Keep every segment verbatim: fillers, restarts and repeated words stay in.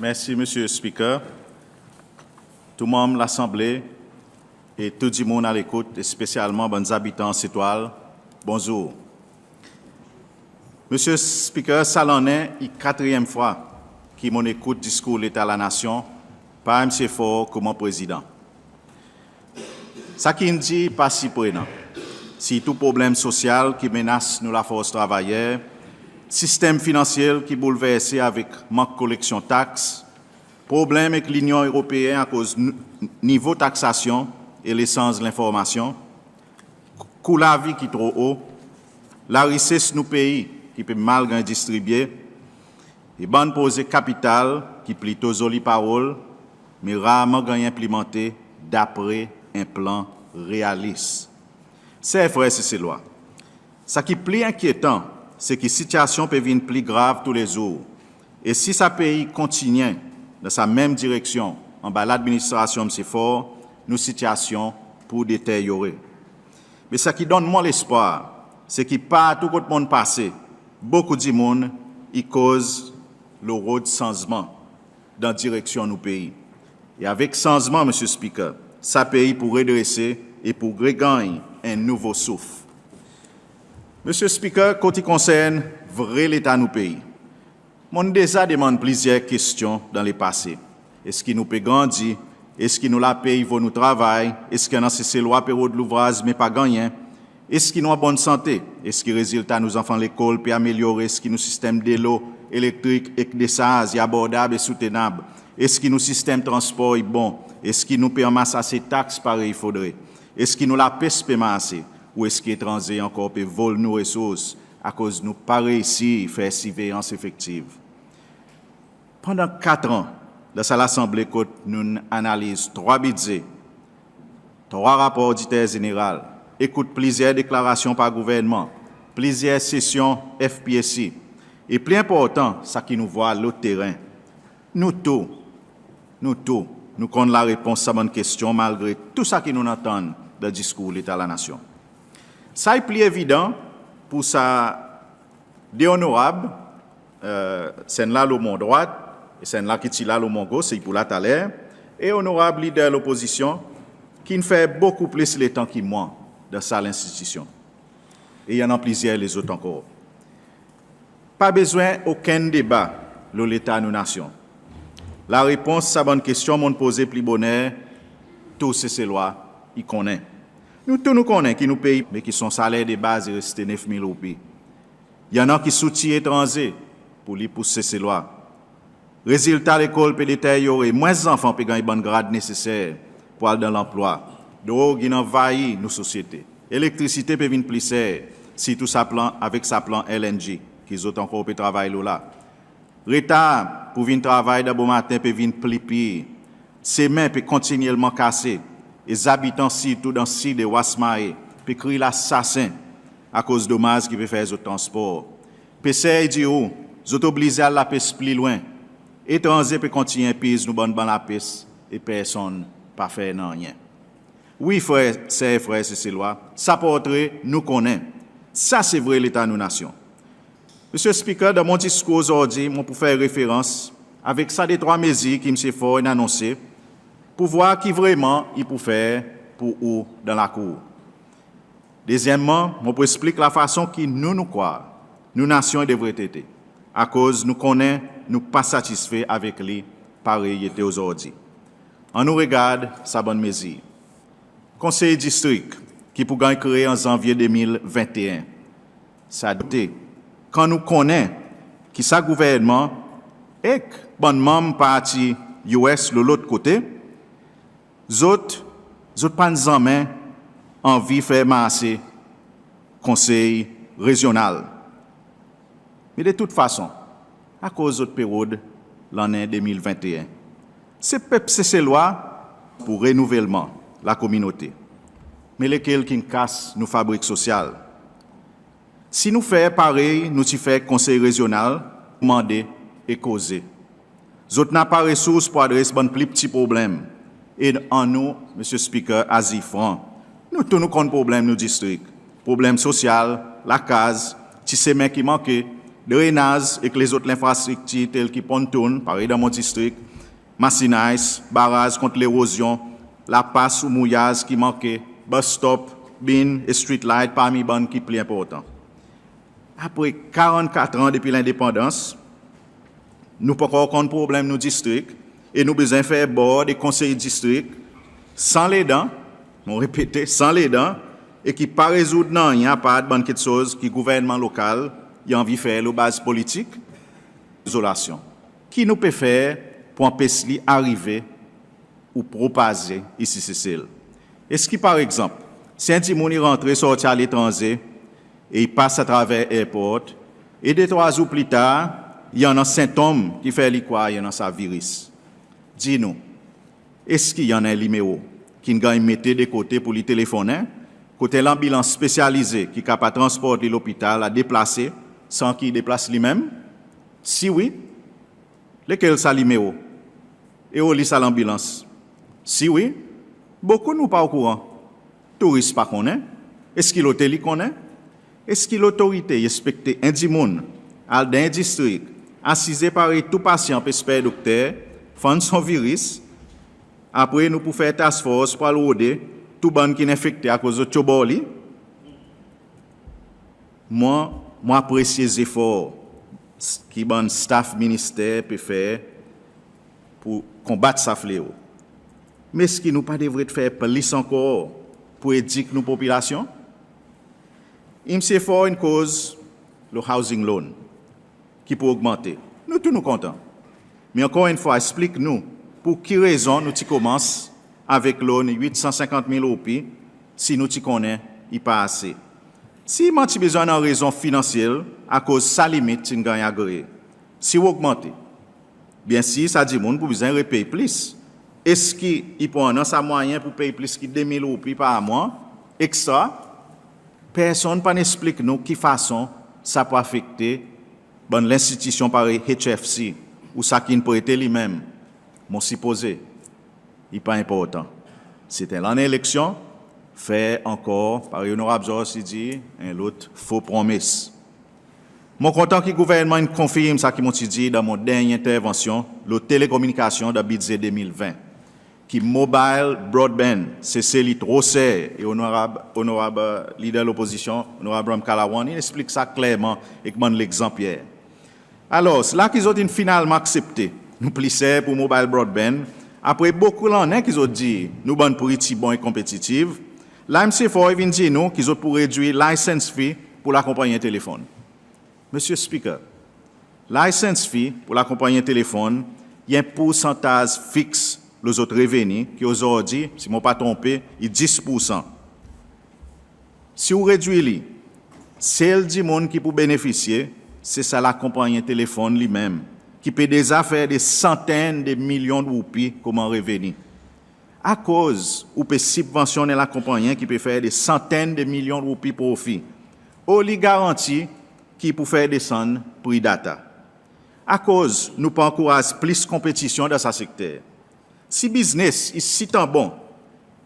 Mersi Mr Speaker. Tou Manm Lasanble e tou dimoun a lekout, espesyalman bann zabitan Anse Etoile, bonzour. Mr Speaker, sa lannen i katriyenm fwa ki mon'n ekout Diskour Leta Lanasyon par Msye Faure koman Prezidan. Sa ki in dir i pa sirprenan, sirtou problenm sosyal ki menas nou lafors travayer, sistenm finansyel ki boulverse avek mank koleksyon taks, problenm ek Linyon Eropeen akoz nivo taksasyon e lesanz lenformasyon, kou lavi ki tro o, larises nou pei ki pe mal ganny distribye, e bann proze kapital ki plito zoli parol me rarman ganny enplimante dapre en plan realis. Ser frer Seselwa, sa ki pli enkyetan se ki sityasyon pe vin pli grav toulezour, e si sa pei i kontinyen dan sa menm direksyon anba ladministrasyon Msye Faure, nou sityasyon pou deteryore. Me sa ki donn mwan lespwar se ki partou kot mon'n pase, bokou dimoun i koz lo rod sanzman dan direksyon nou pei. E avek sanzman Mr Speaker, sa pei pou redrese e pou reganny en nouvo souf. Mr Speaker, kot i konsern vre leta nou pei, mon'n deza demann plizyer kestyon dan lepase. Eski nou pe grandi? Eski nou lapey i vo nou travay? Eski annan Seselwa pe rod louvraz me pa gannyen? Eski nou an bonn sante? Eski rezilta nou zanfan lekol pe amelyore? Eski nou sistenm delo, elektrik ek desarz i abordab e soutenab? Eski nou sistenm transpor i bon? Eski nou pe anmas ase taks parey i fodre? Eski nou lapes pe marse? Ou eski etranze ankor pe vol nou resours akoz nou pa reisi fer sirveyans efektiv? Pandan kat an dan sa Lasanble kot nou'n analiz trwa Bidze, trwa rapor Oditer Zeneral, ekout plizyer deklarasyon par Gouvernman, plizyer sesyon FPAC, e pli enportan sa ki nou vwar lo teren, nou tou, nou tou nou konn larepons sa bann kestyon malgre tou sa ki nou'n antann dan Diskour Leta Lanasyon. Sa i pli evidan pou sa de Onorab, sennla lo mon drwat e sennla ki ti la lo mon gos, e i pou la taler, e Onorab Leader Lopozisyon ki'n fer bokou plis letan ki mwan dan sa lenstitisyon. E i annan plizyer lezot ankor. Pa bezwen okenn deba lo leta nou nasyon. Larepons sa bann kestyon mon'n poze pli boner, tou Seselwa i konnen. Nou tou nou konnen ki nou pei me ki son saler de baz i reste nef mil roupi. I annan ki soutye etranze pou li pous Seselwa. Rezilta lekol pe deteryore, mwens zanfan pe ganny bann grad neseser pou al dan lanplwa. Drog in anvair nou sosyete. Elektrisite pe vin pli ser, sirtou sa plan, avek sa plan LNG ki zot ankor pe travay lo la. Retar pou vin travay dan bomaten pe vin pli pir. Semen pe kontinyelman kase e zabitan sirtou dan sid e West Mahé pe kriy lasasen akoz domaz ki pe fer zot transpor. Peser i dir ou zot oblize al lapes pli lwen. Etranze pe kontinyen piz nou bann bann lapes e personn pa fer nanryen. Wi frer, ser e frer Seselwa, sa portre nou konnen. Sa se vre leta nou nasyon. Mr Speaker, dan mon diskour ozordi mon pou fer referans avek sa detrwa mezir ki Msye Faure in anonse pou vwar ki vreman i pou fer pou ou dan lakour. Dezyenmman, mon pou eksplik lafason ki nou, nou krwar nou nasyon i devret ete, akoz nou konnen nou pa satisfe avek li parey i ete ozordi. Annou regard sa bann mezir. Konsey Distrik ki pou ganny kree an Zanvye de mil venteen. Sa dote, kan nou konnen ki sa Gouvernman ek bann manm parti US lo lot kote, zot, zot pa'n zanmen anvi fer marse Konsey Rezyonal. Me de tout fason, akoz zot pe rod lannen de mil venteen? Se pep Seselwa pou renouvelman lakominote. Me lekel ki'n kas nou fabrik sosyal? Si nou fer parey nou ti fer Konsey Rezyonal, mande e koze. Zot napa resours pou adres bann pli pti problenm. E annou Mr Speaker, azir fran. Nou tou nou konn problenm nou distrik. Problenm sosyal, lakaz, pti semen ki manke, drenaz ek lezot lenfrastriktir tel ki pontoon parey dan mon distrik, masiniz, baraz kont lerozyon, lapas ou mouyaz ki manke, bus stop, bin e street light parmi bann ki pli enportan. Apre karannkat an depi lendepandans, nou pa ankor konn problenm nou distrik e nou bezwen fer Board e Konsey Distrik san ledan, mon repete, san ledan, e ki pa rezoud nanryen apard bann keksoz ki gouvernman lokal i anvi fer lo baz politik? Izolasyon. Ki nou pe fer pour anpes li arive ou propaze isi Sesel? Eski par egzanp, si en dimoun i rantre sorti aletranze e i pas atraver airport e detrwa zour pli tar i annan sentonm ki fer li krwar i annan sa viris, dir nou, eski i annan en limero ki'n ganny mete de kote pour li telefonnen, kot en lanbilans spesyalize ki kapab transport li lopital a deplase san ki i deplas li menm? Si wi, lekel sa limero? E oli sa lanbilans? Si wi, bokou nou pa okouran. Touris pa konnen. Eski lotel i konnen? Eski lotorite i ekspekte en dimoun al dan en distrik, asize parey tou pasyan pe esper dokter, fann son viris, apre nou pou fer task force pour al rode tou bann ki'n enfekte akoz zot ti obor li? Mwan, mon apresye zefor ki bann staff Minister pe fer pour konbat sa fleo. Me eski nou pa devret fer plis ankor pour edik nou popilasyon? Msye Faure in koz lo housing loan ki pou ogmante. Nou tou nou kontan. Me ankor enn fwa, eksplik nou pour ki rezon nou ti konmans avek loan wit san senkant mil roupi si nou ti konnen i pa ase? Sirman ti bezwen annan rezon finansyel akoz sa limit ti'n ganny agree. Si ou ogmante, byensir sa dimoun pou bezwen repey plis. Eski i pou annan sa mwayen pour pey plis ki de mil roupi par mwan ekstra? Personn pa'n eksplik nou ki fason sa pou afekte bann lenstitisyon parey HFC ou sa ki'n prete li menm, mon sipoze i pa enportan. Sete lannen eleksyon, fer ankor, parey Onorab Georges ti dir, en lot fo pronmes. Mon kontan ki gouvernman in konfirm sa ki mon ti dir dan mon dernyen lentervansyon lo telekominikasyon dan Bidze de mil ven, ki mobile broadband Sesel i tro ser, e Onorab, Onorab Leader Lopozisyon, Onorab Ramkalawan in eksplik sa klerman ek bann legzanp yer. Alors, la ki zot in finalman aksepte nou pli ser pour mobile broadband, apre bokou lannen ki zot dir nou bann pri ti bon e konpetitiv, la Msye Faure i vin dir nou ki zot pou redwir licence fee pour lakonpannyen telefonn. Mr Speaker, licence fee pour lakonpannyen telefonn i en poursantaz fiks lo zot reveni ki ozordi, si mon pa tronpe, i dis poursan. Si ou redwir li, sel dimoun ki pou benefisye se sa lakonpannyen telefonn li menm, ki pe deza fer de santenn de milyon roupi konman reveni. Akoz ou pe sibvansyonn en lakonpannyen ki pe fer de santenn de milyon roupi profi? Oli garanti ki i pou fer desann pri data? Akoz nou pa ankouraz plis konpetisyon dan sa sekter? Si biznes i sitan bon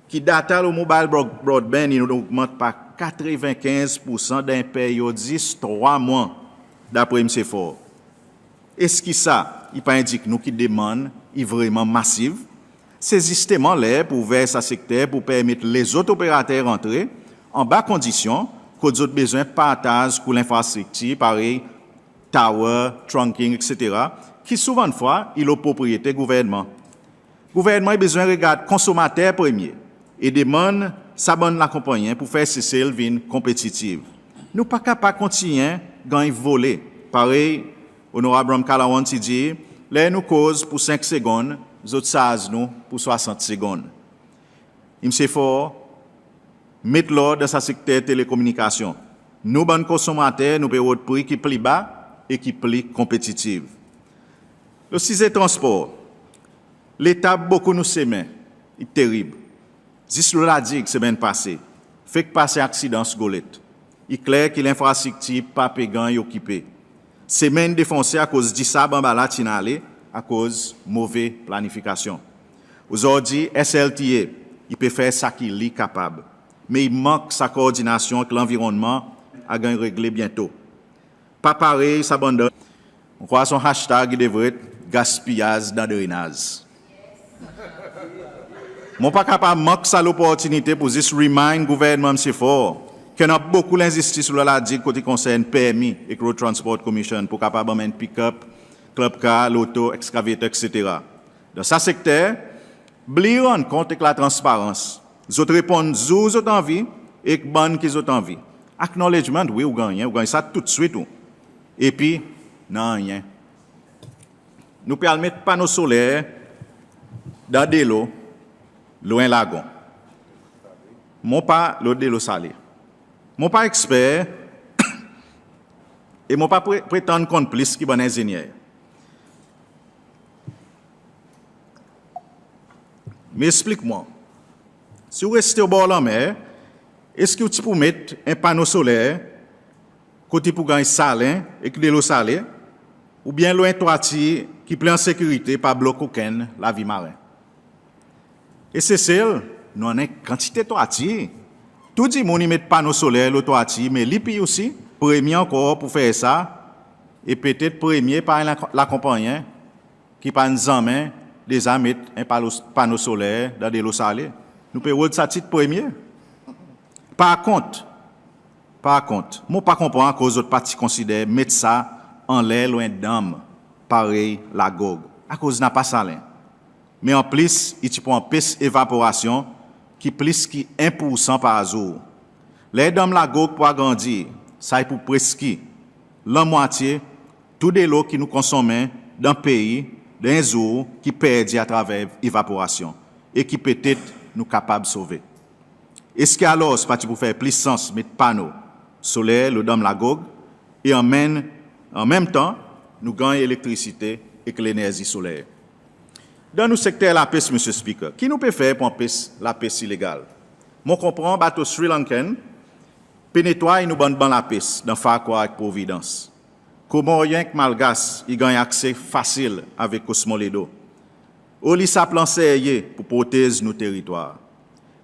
ki data lo mobile broad- broadband in ogmant par katreven kenz poursan dan en peryod zis trwa mwan, dapre Msye Faure, eski sa i pa endik nou ki demann i vreman masiv? Se zisteman ler pour ouver sa sekter pour permet lezot operater rantre anba kondisyon kot zot bezwen partaz kou lenfrastriktir parey tower, trunking, eksetera, ki souvandfwa i lo propriyete gouvernman. Gouvernman i bezwen regard konsonmater premye e demann sa bann lakonpannyen pour fer Sesel vin konpetitiv. Nou pa kapab kontinyen ganny vole, parey Onorab Ramkalawan ti dir, ler nou koz pour senk segonn, zot sarz nou pour swasant segonn. Msye Faure, met lord dan sa sekter telekominikasyon. Nou bann konsonmater nou pe rod pri ki pli ba e ki pli konpetitiv. Lo size transpor, leta bokou nou semen i terib. Zis lo La Digue semenn pase, fek pas en aksidan Anse Golette. I kler ki lenfrastriktir pa pe ganny okipe. Semen in defonse akoz disab anba la ti'n ale akoz move planifikasyon. Ozordi SLTA i pe fer sa ki li kapab, me i mank sa kordinasyon ek lanvironnman a ganny regle byento. pa parey sa bann dan. Mon krwar son hashtag i devret gaspiyaz dan drenaz. Mon pa kapab mank sa loportinite pour zis remind Gouvernman Msye Faure ki annan bokou lenzistis lo La Digue kot i konsern permi ek Road Transport Commission pour kapab anmenn pickup, club car, loto, excavator, etsetera. Dan sa sekter, bliy rann kont ek latransparans. Zot reponn zour zot anvi ek bann ki zot anvi. Acknowledgement, wi, ou gannyen, ou ganny sa toudswit ou. Epi nanryen. Nou pe al met pano soler dan delo lo en lagon. Mon pa, lo delo sale. Mon pa eksper e mon pa pre- pretann konn plis ki bann enzenyer. Me eksplik mwan, si ou reste obor lanmer, eski ou ti pou met en pano soler kot i pou ganny salen ek delo sale, oubyen lo en twatir ki pli an sekirite, pa blok okenn lavi maren? E Sesel, nou annan en kantite twatir. Tou dimoun i met pano soler lo twatir, me li PUC premye ankor pour fer sa, e petet premye par en la- lakonpannyen ki pa'n zanmen deza met en pano, pano soler dan delo sale. Nou pe rod sa tit premye. Par kont, par kont, mon pa konpran akoz zot pa ti konsider met sa anler lo en danm parey lagog, akoz napa salen. Me anplis, i ti pou anpes evaporasyon ki plis ki en poursan par zour. Ler danm lagog pou agrandi, sa i pou preski lanmwatye tou delo ki nou konsonmen dan pei dan en zour ki perdi atraver evaporasyon e ki petet nou kapab sove. Eski alors pa ti pou fer plis sans met pano soler lo danm lagog e an menm, an menm tan nou ganny elektrisite ek lenerzi soler? Dan nou sekter lapes, Mr Speaker, ki nou pe fer pour anpes lapes ilegal? Mon konpran bato Sri Lankan pe netway nou bann ban lapes dan Farquhar ek Providence. Komoryen ek Malgas i ganny akse fasil avek Cosmoledo. Oli sa plan serye pour protez nou teritwar?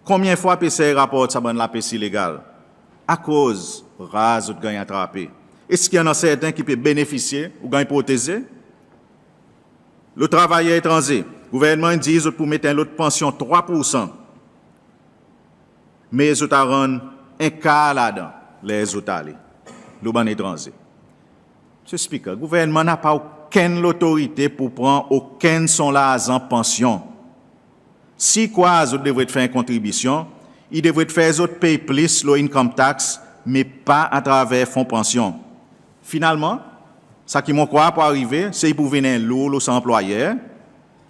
Konbyen fwa peser i raport sa bann lapes ilegal? Akoz rar zot ganny atrape? Eski i annan serten ki pe benefisye ou ganny proteze? Lo travayer etranze, Gouvernman in dir zot pou met en lot pansyon trwa poursan, me zot a rann en kar ladan ler zot ale lo bann etranze. Mr Speaker, Gouvernman napa okenn lotorite pour pran okenn son larzan pansyon. Si i krwar zot devret fer en kontribisyon, i devret fer zot pey plis lo income tax, me pa atraver fon pansyon. Finalman, sa ki mon krwar pou arive, se i pou vin en lour lo sa anplwayer,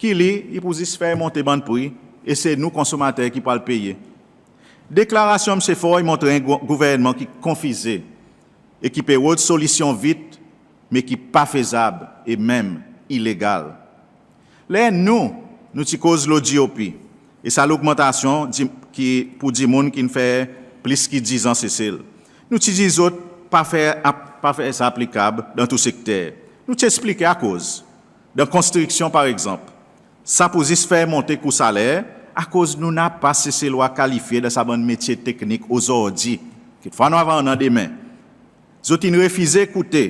ki li i pou zis fer monte bann pri e se nou konsonmater ki pou al peye. Deklarasyon Msye Faure i montre en gou- Gouvernman ki konfize e ki pe rod solisyon vit, me ki pa fezab e menm ilegal. Ler nou, nou ti koz lo GOP e sa logmantasyon di- ki pou dimoun ki'n fer plis ki diz an Sesel, nou ti dir zot pa fer ap- pa fer sa aplikab dan tou sekter. Nou ti eksplike akoz. Dan konstriksyon par egzanp, sa pou zis fer monte kou saler akoz nou napa Seselwa kalifye dan sa bann metye teknik ozordi. Kekfwa nou ava annan demen. Zot in refize ekoute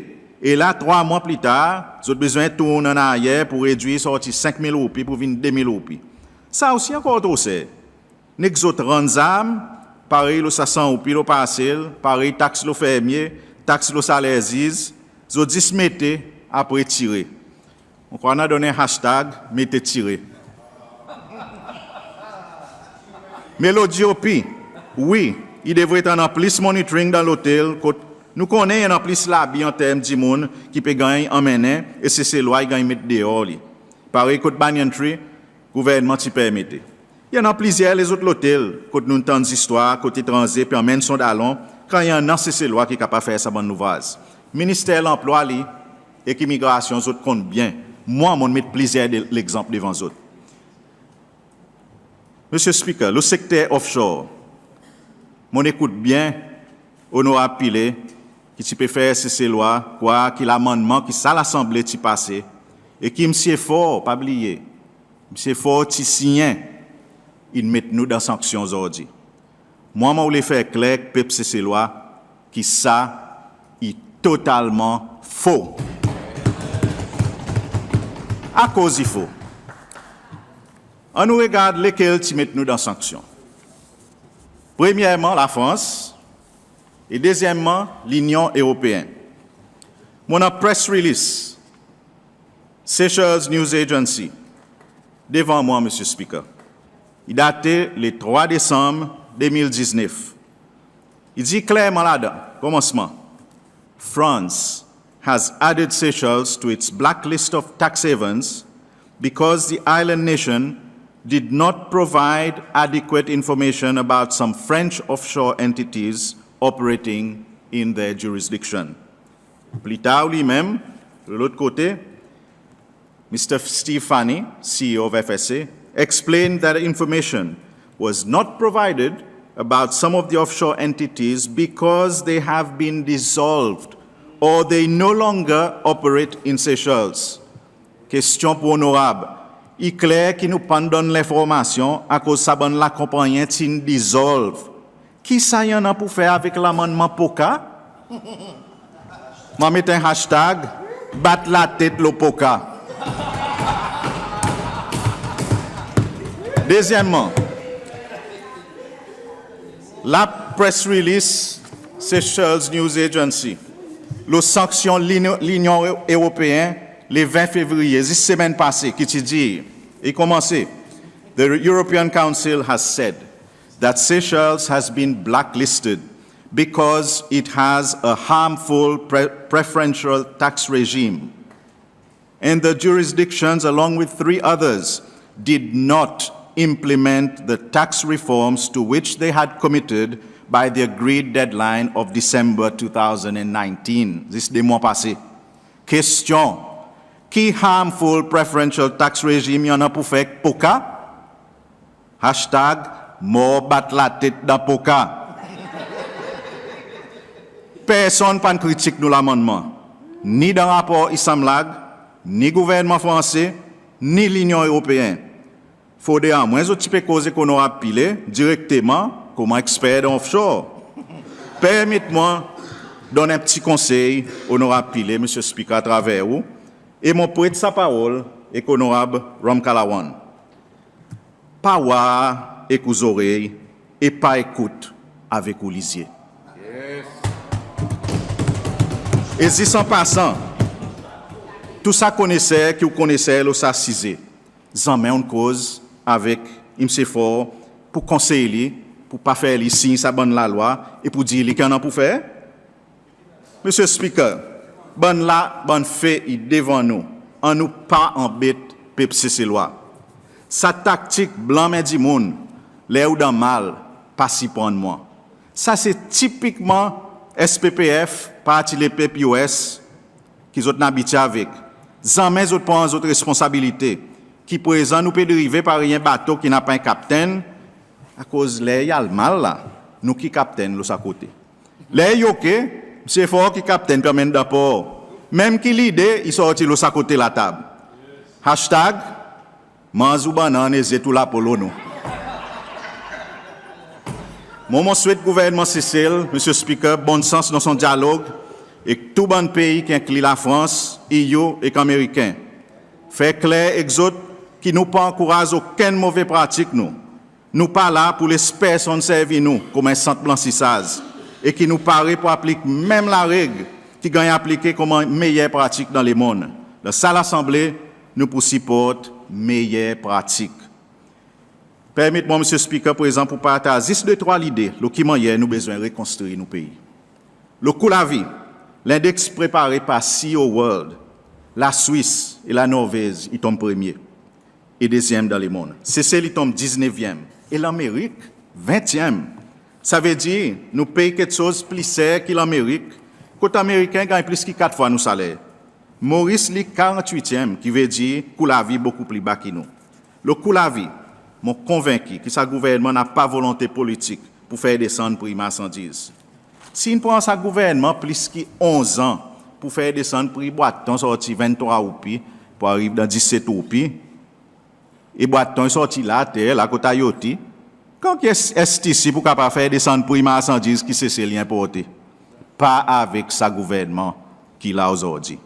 e la trwa mwan pli tar zot bezwen tourn an aryer pour redwir sorti senk mil roupi pour vin de mil roupi. Sa osi ankor tro ser. Nek zot rann zarm parey lo sa san roupi lo parsel, parey tax lo fermye, tax lo saler ziz, zot zis mete apre tire. Mon krwar nou a donn en hashtag mete tire. Me lo GOP, wi, i devret annan plis monitoring dan lotel kot nou konnen i annan plis labi an term dimoun ki pe ganny anmennen e Seselwa i ganny met deor li. Parey kot Banyan Tree, Gouvernman ti permete. I annan plizyer lezot lotel kot nou'n tann zistwar kot etranze pe anmenn son dalon kan i annan Seselwa ki kapab fer sa bann louvraz. Minister Lanplwa li ek Imigrasyon zot konn byen. Mwan mon'n met plizyer de- legzanp devan zot. Mr Speaker, lo sekter offshore, mon'n ekout byen Onorab Pillay ki ti pe fer Seselwa krwar ki lamannman ki sa Lasanble ti pase e ki Msye Faure, pa bliye, Msye Faure ti sinyen, in met nou dan sanksyon ozordi. Mwan mon oule fer kler ek pep Seselwa ki sa i totalman Fo. Akoz i fo? Annou regard lekel ti met nou dan sanksyon. Premyerman Lafrans e dezyenmman Linyon Eropeen. Mon annan press release Seychelles News Agency devan mwan, Mr Speaker. I date le trwa Desanm de mil diznef. I dir klerman ladan, komansman, France has added Seychelles to its blacklist of tax havens because the island nation did not provide adequate information about some French offshore entities operating in their jurisdiction. Pli tar li menm, lo lot kote, Mr Steve Fanny, CEO of FSA, explained that information was not provided about some of the offshore entities because they have been dissolved or they no longer operate in Seychelles. Kestyon pour Onorab, i kler ki nou pa'n donn lenformasyon akoz sa bann lakonpannyen ti'n dizolv. Ki sa i annan pour fer avek lamannman POCA? Mon a met en hashtag, bat latet lo POCA. Dezyenmman, la press release Seychelles News Agency lo sanksyon Linyon Eropeen le ven Fevriye, zis semenn pase, ki ti dir, i komanse, the European Council has said that Seychelles has been blacklisted because it has a harmful pre- preferential tax regime. And the jurisdictions, along with three others, did not implement the tax reforms to which they had committed by the agreed deadline of December two thousand and nineteen. Zis de mwan pase. Kestyon, ki harmful preferential tax regime i annan pour fer ek POCA? Hashtag mor bat latet dan POCA. Personn pa'n kritik nou lamannman, ni dan rapor Isamlag, ni gouvernman Franse, ni Linyon Eropeen. Fodre amwen zot ti pe koz ek Onorab Pillay direkteman konman eksper dan offshore. Permet mwan donn en pti konsey Onorab Pillay, Mr Speaker, atraver ou, e mon pret sa parol ek Onorab Ramkalawan. Pa war ek ou zorey e pa ekout avek ou lizye. E zis an pasan, tou sa koneser ki ou koneser lo sa size, zanmen ou'n koz avek Msye Faure pour konsey li pour pa fer li siny sa bann lalwa e pour dir li ki annan pour fer? Mr Speaker, bann la, bann fe i devan nou. Annou pa anbet pep Seselwa. Sa taktik blanmen dimoun ler ou dan mal pa sirprann mwan. Sa se tipikman SPPF, Parti Lepep US, ki zot in abitye avek. Zanmen zot pran zot responsabilite, ki prezan nou pe drive parey en bato ki napa en kaptenn, akoz ler i al mal la, nou ki kaptenn lo sa kote. Ler i oke, Msye Faure ki kaptenn pe anmenn dan por. Menm ki lide i sorti lo sa kote latab. Hashtag manz ou bannann e zet ou lapo lo nou. Mwan mon swet gouvernman Sesel, Mr Speaker, bonn sans dan son dyalog ek tou bann pei ki enkli Lafrans, EU ek Ameriken. Fer kler ek zot ki nou pa ankouraz okenn move pratik nou. Nou pa la pour les personn servi nou konman en sant blansisaz e ki nou pare pour aplik menm lareg ki ganny aplike konman meyer pratik dan lemonn. Dan sa Lasanble, nou pou siport meyer pratik. Permet mwan, Mr Speaker, prezan pour partaz zis de trwa lide lo ki mannyer nou bezwen rekonstri nou pei. Lo kou lavi, lendeks prepare par CEO World, Laswis e Lanorvez i tonm premye e dezyenm dan lemonn. Sesel i tonm diznevyenm e Lanmerik ventyenm. Savedir nou pey keksoz pli ser ki Lanmerik, kot Ameriken i ganny plis ki kat fwa nou saler. Moris li karantwityenm, ki vedir kou lavi bokou pli ba ki nou. Lo kou lavi, mon konvenki ki sa gouvernman napa volonte politik pour fer desann pri marsandiz. Si in pran sa gouvernman plis ki onz an pour fer desann pri bwat ton sorti venntrwa roupi pour ariv dan diset roupi, e bwat ton i sorti la ater la kot Ayoti, kan ki STC pou kapab fer desann pri marsandiz ki Sesel i enporte? Pa avek sa gouvernman ki la ozordi.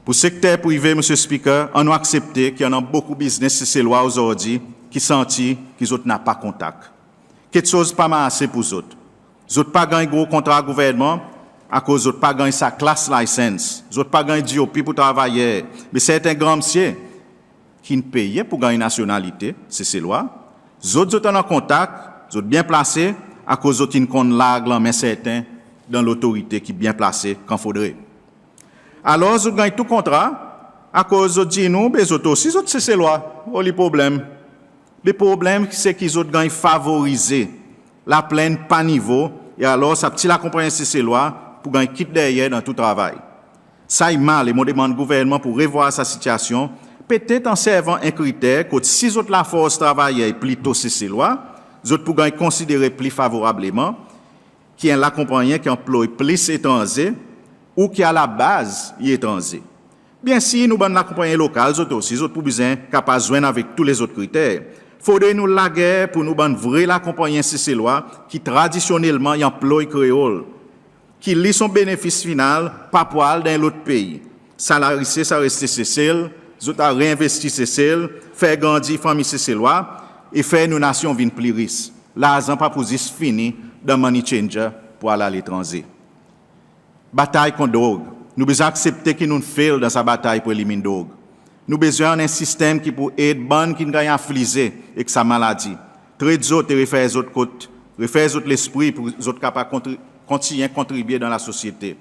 Pour sekter prive, Mr Speaker, annou aksepte ki i annan bokou biznes Seselwa ozordi ki santi ki zot napa kontak. Keksoz pa marse pour zot. Zot pa ganny gro kontra Gouvernman akoz zot pa ganny sa class license. Zot pa ganny GOP pour travayer. Me serten granmsye ki'n peye pour ganny nasyonalite Seselwa, zot, zot annan kontak, zot byen plase akoz zot in konn larg lanmen serten dan lotorite ki byen plase kan fodre. Alors zot ganny tou kontra akoz zot dir nou, be zot osi zot Seselwa. Oli problenm? Be problenm se ki zot ganny favorize. Laplenn pa nivo, e alors sa pti lakonpannyen Seselwa pour ganny kit deryer dan tou travay. Sa i mal e mon demann Gouvernman pour revwar sa sityasyon, petet an servan en kriter kot si zot lafors travayer i plito Seselwa, zot pour ganny konsidere pli favorableman ki en lakonpannyen ki anploy plis etranze ou ki alabaz i etranze. Byensir nou bann lakonpannyen lokal zot osi zot pour bezwen kapab zwenn avek tou lezot kriter. Fodre nou lager pour nou bann vre lakonpannyen Seselwa ki tradisyonnelman i anploy Kreol, ki li son benefis final pa pour al dan en lot pei. Sa larises a reste Sesel, zot a re envestir Sesel, fer grandi fanmir Seselwa e fer nou nasyon vin pli ris. Larzan pa pour zis fini dan money changer pour al aletranze. Batay kont drog. Nou bezwen aksepte ki nou'n fail dan sa batay pour elimin drog. Nou bezwen annan en sistenm ki pour ed bann ki'n ganny aflize ek sa maladi, tret zot e refer zot kot, refer zot lespri pour zot kapab kontri- kontinyen kontribye dan lasosyete.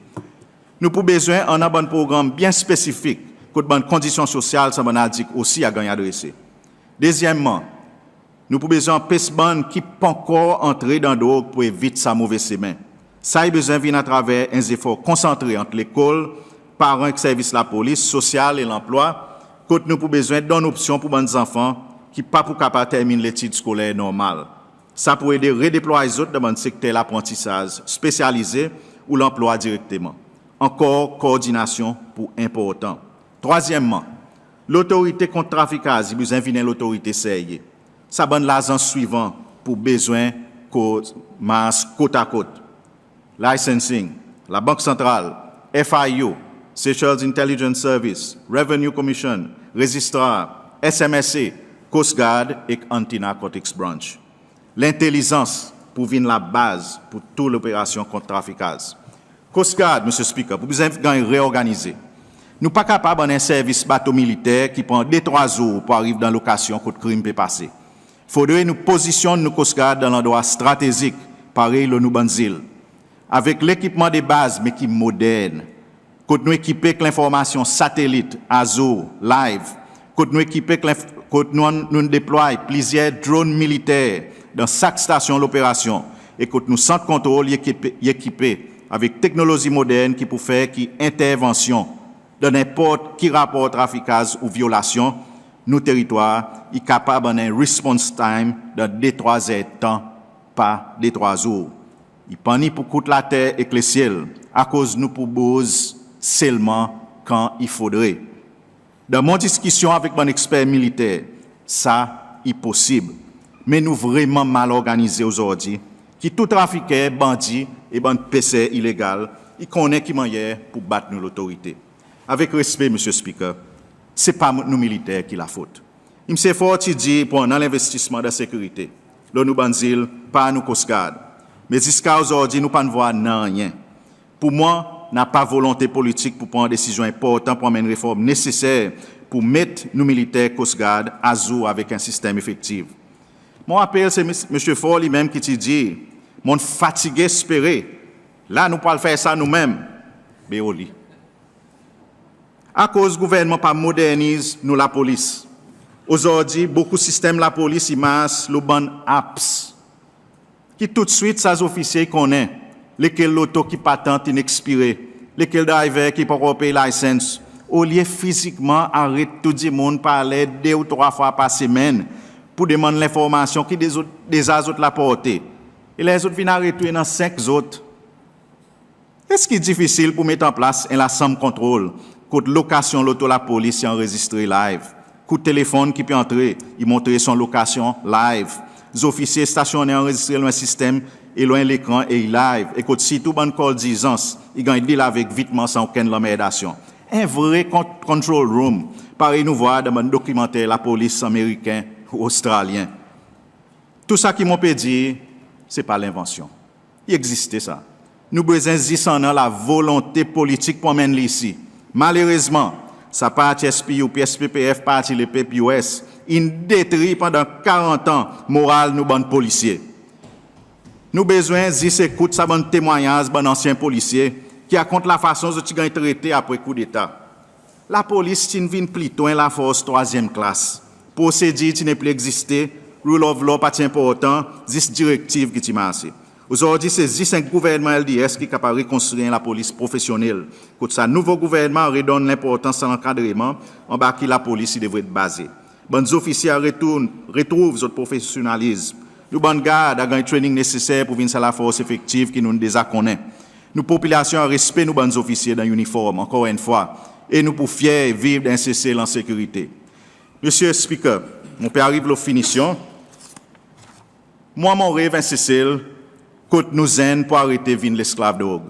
Nou pour bezwen annan bann progranm byen spesifik kot bann kondisyon sosyal sa bann adikt osi a ganny adrese. Dezyenmman, nou pour bezwen anpes bann ki pa ankor antre dan drog pour evit sa move semen. Sa i bezwen vin atraver en zefor konsantre ant lekol, paran ek servis lapolis, sosyal e lanplwa, kot nou pour bezwen donn opsyon pour bann zanfan ki pa pour kapab termin letid skoler normal. Sa pour ede redeplway zot dan bann sekter laprantisaz spesyalize ou lanplwa direkteman. Ankor kordinasyon pour enportan. Trwazyenmman, Lotorite kont trafikaz i bezwen vin en lotorite serye. Sa bann lazans swivan pour bezwen koz mars kot a kot: licensing, Labank Santral, FIU, Seychelles Intelligence Service, Revenue Commission, Rezistrar, SMSA, Coast Guard ek Anti-Narcotics Branch. Lentelizans pour vin labaz pour tou loperasyon kont trafikaz. Coast Guard, Mr Speaker, pour bezwen ganny reorganize. Nou pa kapab annan en servis bato militer ki pran de trwa zour pour ariv dan lokasyon kot krim pe pase. Fodre nou pozisyonn nou Coast Guard dan landrwa stratezik parey lo nou bann zil, avek lekipman de baz me ki modern, kot nou ekipe ek lenformasyon satelit azour, live, kot nou ekipe ek lenf- kot nou, nou'n deplway plizyer drone militer dan sak stasyon loperasyon e kot nou sant kontrol i ekipe, i ekipe avek teknolozi modern ki pour fer ki entervansyon dan nenport ki rapor trafikaz ou vyolasyon nou teritwar i kapab annan en response time dan de trwa zerdtan, pa de trwa zour. I pa ni pour kout later ek lesyel, akoz nou pour bouz selman kan i fodre. Dan mon diskisyon avek bann eksper militer, sa i posib. Me nou vreman mal organize ozordi ki tou trafiker, bandi e bann peser ilegal i konnen ki mannyer pour bat nou lotorite. Avek respe, Mr Speaker, se pa nou militer ki lafot. Mr Faure ti dir pour annan lenvestisman dan sekirite lo nou bann zil par nou Coast Guard. Me ziska ozordi nou pa'n vwar nanryen. Pour mwan, napa volonte politik pour pran desizyon enportan pour anmenn reform neseser pour met nou militer Coast Guard azour avek en sistenm efektiv. Mon rapel se Mr Faure li menm ki ti dir, mon'n fatige espere, la nou pour al fer sa nou menm. Be oli? Akoz Gouvernman pa moderniz nou lapolis. Ozordi bokou sistenm lapolis i mars lo bann apps ki toudswit sa zofisye i konnen lekel loto ki patant in ekspire, lekel drayver ki pa ankor pey license. Olye fizikman aret tou dimoun par ler de ou trwa fwa par semenn pour demann lenformasyon ki deza zot, deza zot laporte. E ler zot vin aret ou i annan senk zot. Eski i difisil pour met an plas en lasanm kontrol kot lokasyon loto lapolis i anrezistre live, kou telefonn ki pe antre i montre son lokasyon live, zofisye stasyonnen anrezistre lo en sistenm e lo en lekran e i live, e kot sirtou bann kol dirzans i ganny deal avek vitman san okenn lanmerdasyon. En vre con- control room, parey nou vwar dan bann dokimanter lapolis Ameriken ou Ostralyen. Tou sa ki mon pe dir, se pa lenvansyon. I egziste sa. Nou bezwen zis annan lavolonte politik pour anmenn li isi. Malerezman, sa parti SPUP, SPPF, Parti Lepep, US, in detri pandan karant an moral nou bann polisye. Nou bezwen zis ekout sa bann temwanyaz bann ansyen polisye ki rakont lafason zot ti ganny trete apre koudeta. Lapolis ti'n vin plito en lafors trwazyenm klas. Prosedir ti nepli egziste, rule of law pa ti enportan, zis direktiv ki ti marse. Ozordi se zis en gouvernman LDS ki kapab rekonstri en lapolis profesyonnel. Kot sa nouvo gouvernman a redonn lenportans sa lankadreman anba ki lapolis i devret baze. Bann zofisye a retourn- retrouv zot profesyonnalizm. Nou bann gard a ganny training neseser pour vin sa lafors efektiv ki nou'n deza konnen. Nou popilasyon a respe nou bann zofisye dan iniform, ankor enn fwa, e nou pou fyer viv dan en Sesel an sekirite. Mr Speaker, mon pe ariv lo finisyon. Mwan mon rev en Sesel kot nou zenn pou arete vin lesklav drog,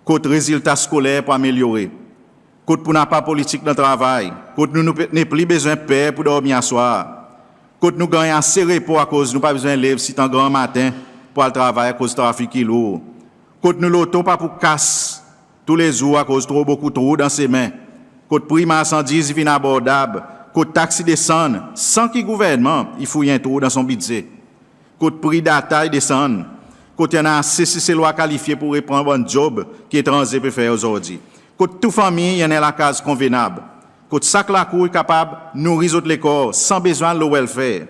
kot rezilta skoler pou amelyore, kot pou napa politik dan travay, kot nou, nou pe- nepli bezwen per pour dormi aswar, kot nou ganny ase repo akoz nou pa bezwen lev sitan granmaten pour al travay akoz trafik i lour, kot nou loto pa pou kas toulezour akoz tro bokou trou dan semen, kot pri marsandiz i vin abordab, kot taks i desann san ki gouvernman i fouy en trou dan son Bidze, kot pri data i desann, kot i annan ase Seselwa kalifye pour repran bann dzob ki etranze pe fer ozordi, kot tou fanmir i annan en lakaz konvenab, kot sak lakour i kapab nouri zot lekor san bezwen al lo welfare,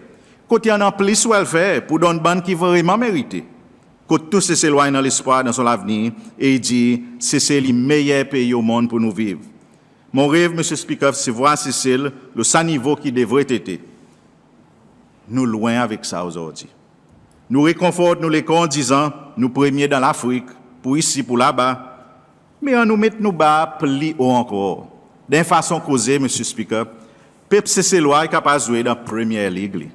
kot i annan plis welfare pour donn bann ki vreman merite, kot tou Seselwa i annan lespwar dan son lavenir e i dir Sesel i meyer pei o monn pour nou viv. Mon rev, Mr Speaker, se vwar Sesel lo sa nivo ki i devret ete. Nou lwen avek sa ozordi. Nou rekonfort nou lekor an dizan nou premye dan Lafrik, pour isi, pour laba. Me annou met nou bar pli o ankor. Dan en fason koze, Mr Speaker, pep Seselwa i kapab zwe dan Premier League li.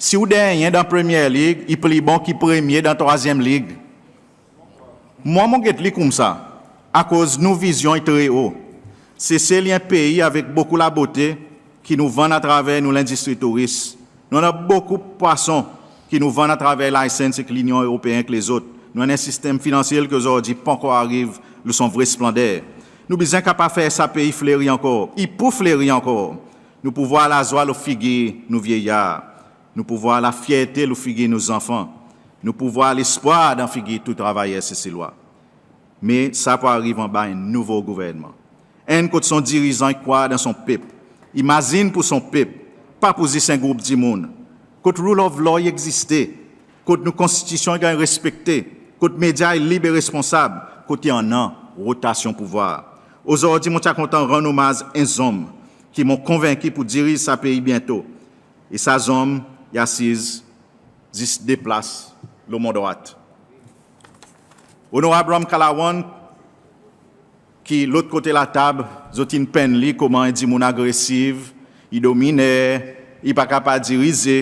Si ou dernyen dan Premier League, i pli bon ki premye dan trwazyenm lig. Mwan mon get li koumsa, akoz nou vizyon i tre o. Sesel i en pei avek bokou labote ki nou vann atraver nou lendistri touris. Nou annan bokou pwason ki nou vann atraver license ek Linyon Eropeen ek lezot. Nou annan en sistenm finansyel ki ozordi pa ankor ariv lo son vre splander. Nou bezwen kapab fer sa pei fleri ankor. I pou fleri ankor. Nou pou vwar lazwa lo figir nou vyeyar. Nou pou vwar lafyerte lo figir nou zanfan. Nou pou vwar lespwar dan figir tou travayer Seselwa. Me sa pou ariv anba en nouvo gouvernman. Enn kot son dirizan i krwar dan son pep, i mazin pour son pep, pa pour zis en group dimoun. Kot rule of law i egziste, kot nou Konstitisyon i ganny respekte, kot medya i lib e responsab, kot i annan rotasyon pouvwar. Ozordi mon ti a kontan rann omaz en zonm ki mon konvenki pou diriz sa pei byento. E sa zonm i asiz zis de plas lo mon drwat. Onorab Ramkalawan, ki lot kote latab, zot in penn li koman en dimoun agresiv, i dominer, i pa kapab dirize.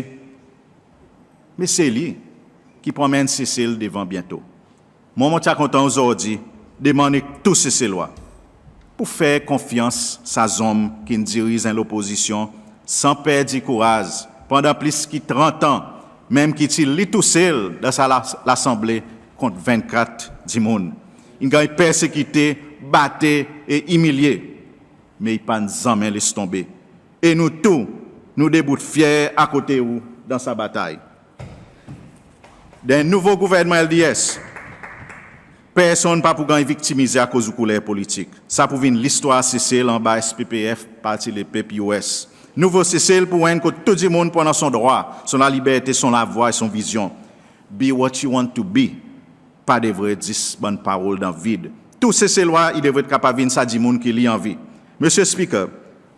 Me se li ki pou anmenn Sesel devan byento. Mwan mon ti a kontan ozordi demann ek tou Seselwa pou fer konfyans sa zonm ki'n diriz en lopozisyon san perdi kouraz pandan plis ki trant an, menm ki ti li tousel dan sa la- Lasanble kont vennkat dimoun. In ganny persekite, bate e imilye, me i pa'n zanmen les tonbe. E nou tou, nou debout fyer akote ou dan sa batay. Dan en nouvo gouvernman LDS, personn pa pou ganny viktimize akoz ou kouler politik. Sa pou vin listwar Sesel anba SPPF, Parti Lepep, US. Nouvo Sesel pou enn kot tou dimoun pou annan son drwa, son laliberte, son lavwa e son vizyon. Be what you want to be. Pa devret zis bann parol dan vid. Tou Seselwa i devret kapab vin sa dimoun ki li anvi. Mr Speaker,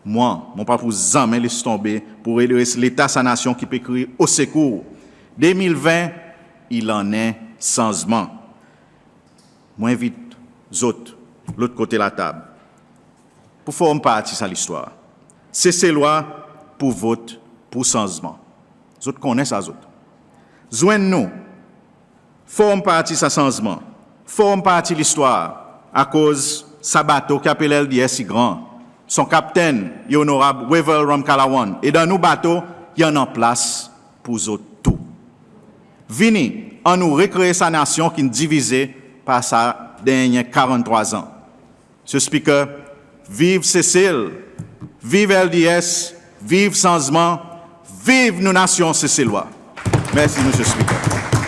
mwan, mon pa pou zanmen les tonbe pour redres leta sa nasyon ki pe kriy osekour. De mil ven i lannen sanzman. Mon envit zot lot kote latab pou form parti sa listwar. Seselwa pou vot pour sanzman. Zot konnen sa zot. Zwenn nou, Form parti sa sanzman, form parti listwar, akoz sa bato ki apel LDS i gran. Son kaptenn i Onorab Wavel Ramkalawan. E dan nou bato i annan plas pour zot tou. Vini, annou rekree sa nasyon ki'n divize par sa dernyen karanntrwa an. Mr Speaker, viv Sesel, viv LDS, viv sanzman, viv nou nasyon Seselwa! Mersi Mr Speaker.